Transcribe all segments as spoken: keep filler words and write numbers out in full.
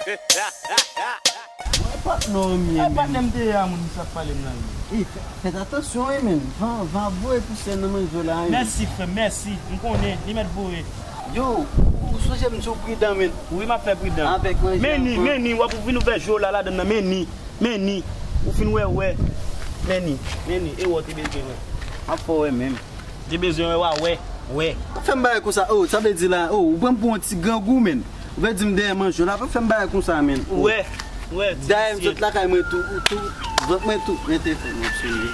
Mwen patnè w m ye, men. Patnè m te ye a, moun sa ap pale m la, wi. Ey, fè, fèt atansyon, wi, men. Van, van ap voye pousè nan manje w la, wi. Mèsi, frè m, mèsi. M konnen, li mèt voye. Yo, ou sonje m di w pridan, men. Wi, m ap fè pridan. Avèk manje ankò. Men ni, men ni, w ap vin ouvè je w la ladann nan, men ni. Men ni, ou fin wè, wè. Men ni, men ni, e wè w te bezwen wè. M ap fè w wè menm. Te bezwen wè, w a wè, wè. Pa fè m bagay konsa, oh, sa vle di la, oh, ou pran m pou yon ti grangou, menn. Ou vle di m dèyè manje w la, pa fè m bagay konsa, menn. Oh. Wè, wè, ti mesye. Dayè m sot lakay mwen tou, ou tou, vant mwen tou, men telefòn mwen ap sone.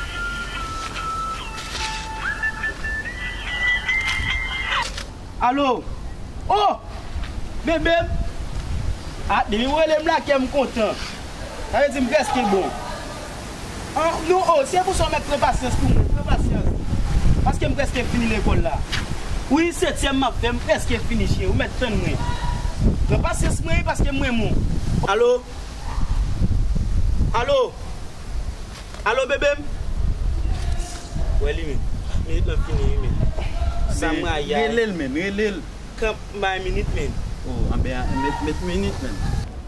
Alo? Oh! Bebe m? Ah, depi w rele m la, kè m kontan. Sa vle di m prèske bon. Ah, non, oh, se pou sa w mèt pran pasyans pou mwen. Pran pasyans. Paske m prèske fini lekòl la. Wi, setyèm m ap fè, m prèske fini, cheri. Ou mèt tann mwen. Pran pasyans mwen, wi, paske m renmen w. Alo? Alo? Alo, bebe m? Wè li menm. Minit lan fini, wi, men. Sa m rayi a. Rele l, men, rele l. Kanp, m bay minit, men. Oh, anben, met, met minit, men.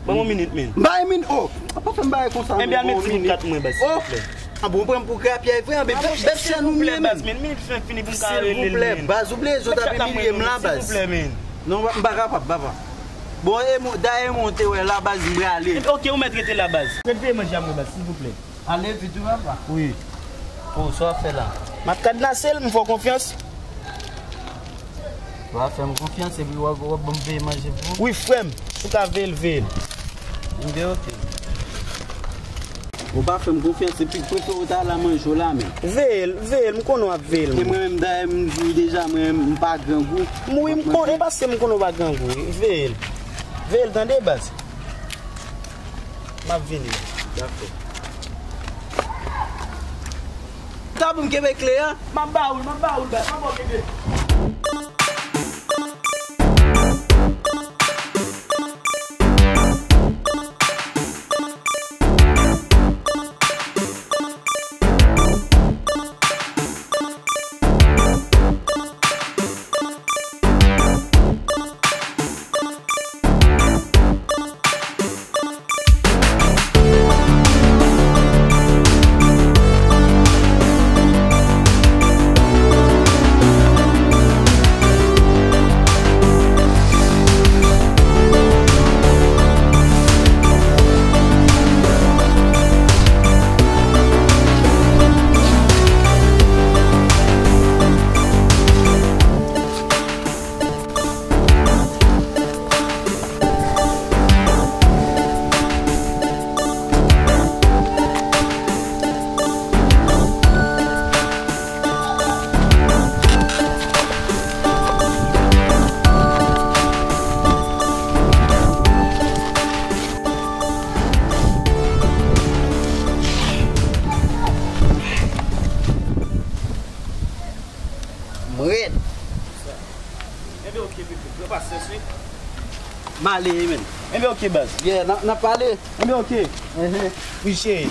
Ban m yon minit, men. M bay minit, oh! Pa fè m bagay konsa, men. Enben, al met ti minit kat mwen, baz, silvouplè. Ah bon, pran m pou grapyay vre, anben, bèf, bèf chèn ou m ye, men. Silvouplè, baz, men, minit fèk fini pou m ka rele l, men. Silvouplè, baz, ou bliye je w t ap imilye m la, baz. Silvouplè, men. Non, m pa kapab, papa. Bon, e mwen, dayè mwen te wè la, baz, m prale. Enben, oke, ou mèt rete la, baz. Rete manje a mwen, baz, silvouplè. Ale vit wi papa. Wi. Oh, sa w ap fè la? M ap kadnase l, m fè w konfyans. W ap fè m konfyans epi w ap, w ap ban m veye manje pou ou? Wi, frè m. Si w ka veye l, veye l. Enben, oke. Ou pa fè m konfyans epi prefere w ta la manje w la menm. Veye l, veye l, m konnen w ap veye l. E mwen menm, dayè, m di w deja, mwen menm, m pa grangou. Wi, m konnen, e paske m konnen w pa grangou. Veye l. Veye l, tande, baz. M ap vini. Dakò. Ta pou m kenbe kle a? M ap ba ou l, m ap ba ou l, baz. M ap ba w kenbe. M rèd. Enben, oke, bebe. Pran pasyans, wi. M ale, men. Enben, oke, baz. Yeah, n a, n a pale. Enben, oke. Wi, cheri.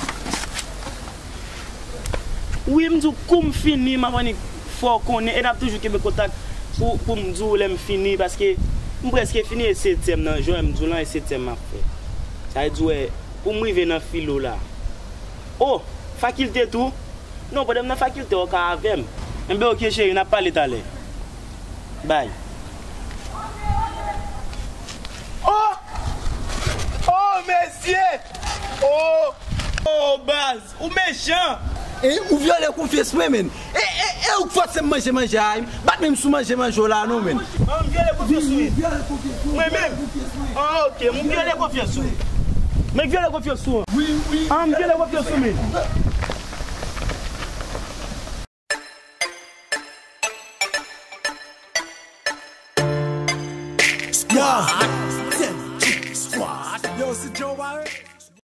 Wi, m di w, kou m fini, m ap annik fè w konnen. E n ap toujou kenbe kontak pou, pou m di w lè m fini, paske m prèske fini e setyèm nan. Jan m di w lan, e setyèm m ap fè. Sa vle di, wè, pou m rive nan filo la. Oh, fakilte tou? Non, pandan m nan fakilte, w ka avè m. Enben, oke, cheri, n ap pale talè. Bay. Oh! Oh, mesye! Oh! Oh, baz, ou mechan! E, ou vyole konfyans mwen, menn. E, e, e ou k fòse m manje manje a, wi. Bat menm si w manje manje w la, non, menn. An, m vyole konfyans ou, wi. Mwen menm? An, oke, m vyole konfyans ou. Men vyole konfyans ou. Wi, wi. An, m vyole konfyans ou, men. Squad. Squad. Yo, se Joe Wire.